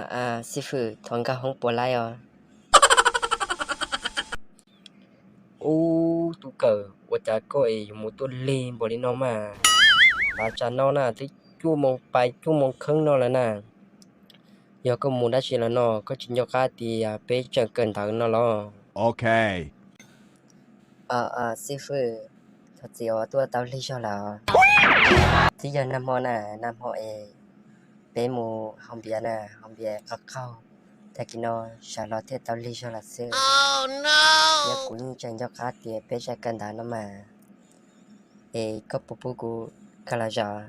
Xib fwb, thov nkag hoob puas laib os? Ub, tub kawm, ua cas koj es yuav mus tuaj lig npaum li no mas? Tav tsam no na twb cuaj moos pais cuaj moos kheeb no lawm na. Yog koj mus dab tsi los no, koj tsis nco qab tias peb tseem kawm ntawv no los? Xib fwb, thov txim os, tuaj tau lig zog lawm. Twb yog nag hmo na, nag hmo es peb mus haus npias na, haus npias qaug qaug, tag kis no sawv los thiaj tau lig zog lawm xwb. Yog kuv yeej tseem nco qab tias peb tseem kawm ntawv no mas, es koj puas pub kuv kawm los zaum?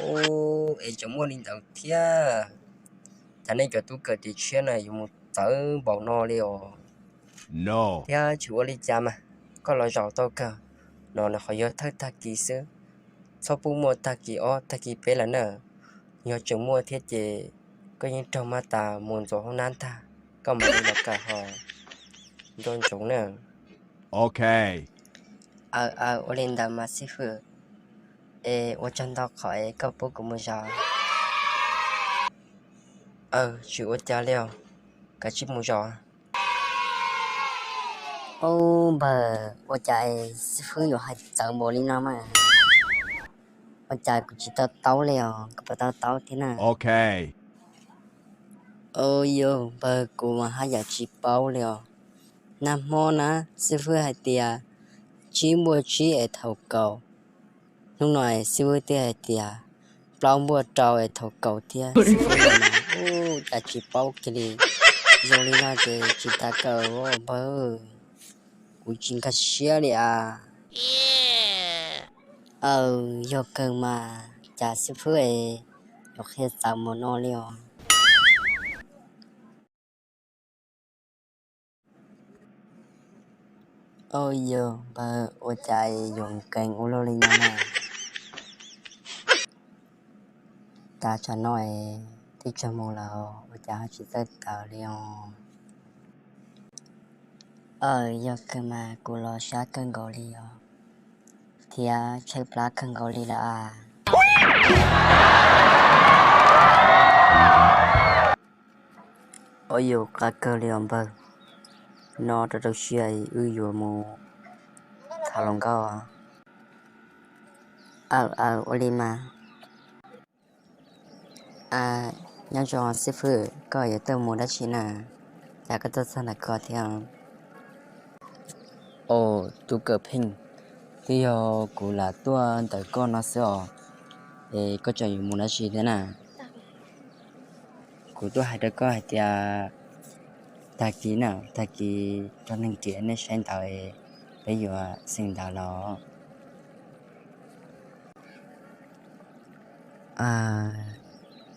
Ub, es tseem muaj li ntawd thiab. Cas nej cov tub kawm tim tshiab na yuav mus txawv npaum no li os? Thiab tsis ua li cas mas, koj los zaum tau kawg. No nws qhov yog thawj tag kis xwb, txhob pub muaj tag kis ob tag kis peb lawm na. Yog tseem muaj thiab ces koj yeej raug mab tas mus ntxuav hoob nab ntag, koj mam li los kawm ho nco ntsoov na. Aw, aw, ua li ntawd mas xib fwb, es ua tsaug ntau qhov es koj pub kuv mus zaum. Aw, tsis ua cas li os, kav tsij mus zaum. Ub npawg, ua cas es xib fwb yuav hais txawv npaum li no mas? Ua cas kuv tsis to taub li os, koj puas to taub thiab na? Aw yog npawg, kuv mas haj yam tsis paub li os. Nag hmo na, xib fwb hais tias tsib npuaj tsib es thaum kaum. Hnub no xib fwb twb hais tias plaub npuaj rau es thaum kaum thiab. Xib fwb ua cas tsis paub kiag li. Zoo li no ces tsis tas kawm npawg, kuv tsis nkag siab li as. Aw, yog kawg mas, cas xib fwb es yuav qhia txawv npaum no li os? Aw yog npawg, ua cas es yuav nkees ua luaj li no na? Tav tsam no es twb tsag mus lawm, ua cas ho tsis txawj tawm li os? Aw, yog kawg mas, kuv los sab kawg nkaus li os, thiab tshaib plab kawg nkaus li lawm as. Aw yog, qab kawg li os npawg, no rau rau siab wb yuav mus tham hluas nkauj. Aw, aw, ua li mas. Nyob zoo xib fwb, koj yuav tuaj mus dab tsi na? Cas koj tuaj txog ntawm ko thiab? Aw, tub kawm Pheej, twb yog kuv lam tuaj ntawm koj no xwb os, es koj tseem yuav mus dab tsi thiab na? Kuv tuaj hais rau koj hais tias tag kis na, tag kis rau neeg riam nej saib ntawv, peb yuav xeem ntawv los.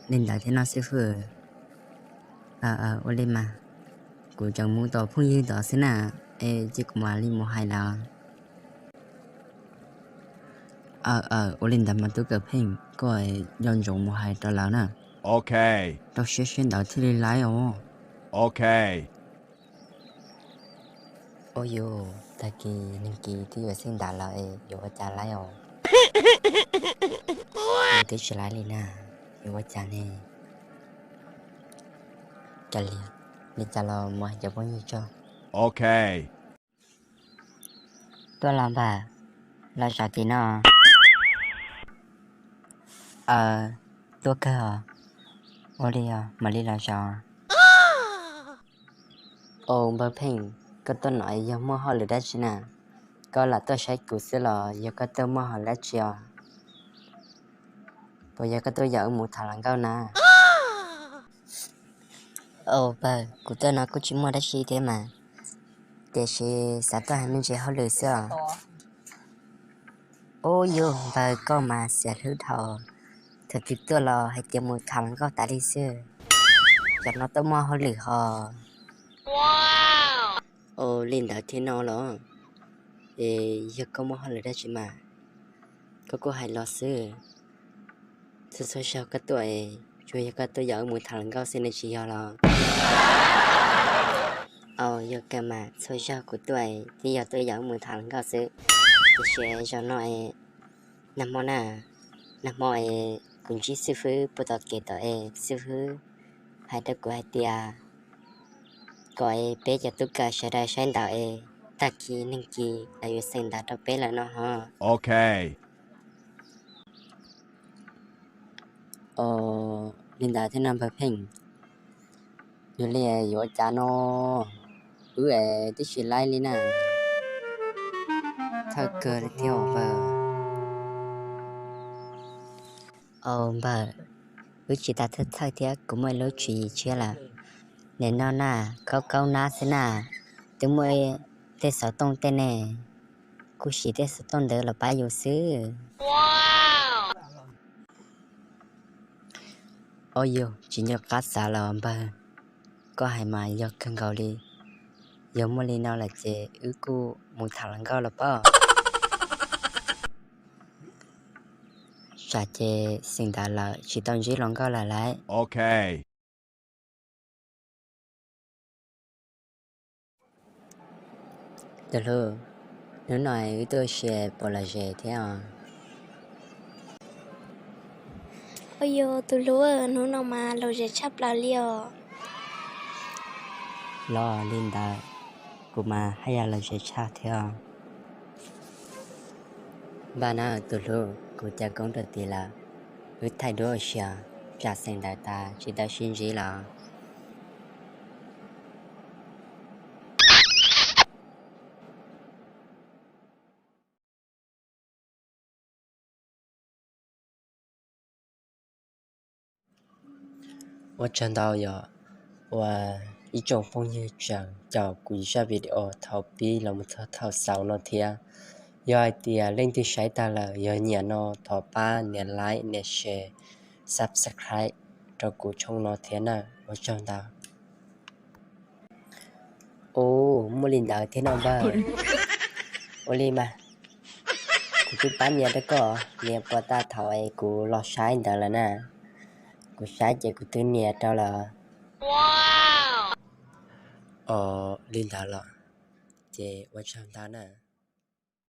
Li ntawd thiab no xib fwb. Ua li mas, kuv tseem mus tom phooj ywg tod xwb na, es cia kuv mam li mus hais lawv. Ua li ntawd mas tub kawm Pheej, koj nco ntsoov mus hais rau lawv na. Rau siab siab ntawd thiaj li laib os. Ua yus, tag kis neeg kis twb yuav xeem ntawv lawm es yuav ua cas laib os? Nws twb tsis laib li na, yuav ua cas ne? Kav liam, li cas los mus hais cov phooj ywg tso. Tuaj los npawg, los zaum tim no. Aw, tuaj kawg os. Ua li os, mam li los zaum. Aw npawg Pheej, koj tuaj no yog muaj hauj lwm dab tsi na? Koj lam tuaj saib kuv xwb los yog koj tuaj muaj hauj lwm dab tsi os? Puas yog koj tuaj yaum wb mus tham hluas nkauj na? Aw npawg, kuv tuaj no kuj tsis muaj dab tsi thiab mas, tiam sis xav tuaj hais me ntsis hauj lwm xwb os. Ub yus npawg, koj mas xiam hlwb dhau, thaum twg tuaj los hais tias mus tham hluas nkauj tas li xwb, cov no tuaj muaj hauj lwm ho. Ua li ntawd thiab no los? Es yog koj muaj hauj lwm dab tsi mas koj kuj hais los xwb. Txhua txhua zaug koj tuaj, tsuas yog koj tuaj yaum wb mus tham hluas nkauj xwb ne tsis yog los? Aw yog kawg mas, txhua zaug kuv tuaj twb yog tuaj yaum wb mus tham hluas nkauj xwb. Tiam sis zaum no, nag hmo na, nag hmo es kuv ntsib xib fwb puag tom kev tod es xib fwb hais rau kuv hais tias kom es peb cov tub kawm sawv daws saib ntawv es tag kis neeg kis lawv yuav xeem ntawv rau peb lawm no ho. Os, li ntawd thiab no npawg Pheej. Yog li yuav ua cas no, wb es twb tsis laib li na. Thawj kawg li thiab os npawg. Au npawg, wb tsis tas thawj thawj thiab, kuv muaj ib lub tswv yim tshiab lawm. Nim no na, khaub khaub nab xwb na, twb muaj tej xov tooj tej ne, kuj siv tej xov tooj ntawd los pab yus xwb. Au yog, tsis nco qab xav los npawg, koj hais mas yog kawg nkaus li. Yog muaj li no lawm ces wb kuj mus tham hluas nkauj los pob. Tsam ces xeem ntawv lawm tsis tau ntsib hluas nkauj lawm lauj. Tus hlub, hnub no wb tuaj ua si puas lom zem thiab os? Au yog tus hlub, hnub no mas lom zem tshaj plaws li os. Los li ntawd, kuv mas haj yam lom zem tshaj thiab os. Npaj na tus hlub, kuv cav koob rau tid lawm, wb thaij duab ua si os, tsam xeem ntawv tas tsis tau sib ntsib los. Ua tsaug ntau yog ua ib tsoom phooj ywg tseem caum kuv zaj video thaum pib los mus txog thaum xaus no thiab. Yog hais tias leej twg saib tag lawm yog nyiam no thov pab nias like, nias share, subscribe rau kuv channel no thiab na. Ua tsaug ntau. Ua, muaj li ntawd thiab no npawg. Ua li mas, kuv twb pab nias rau koj, nias puas tas thaum es kuv los saib ntawd lawm na. Kuv saib ces kuv twb nias rau lawm. Os, li ntawd los ces ua tsaug ntau na.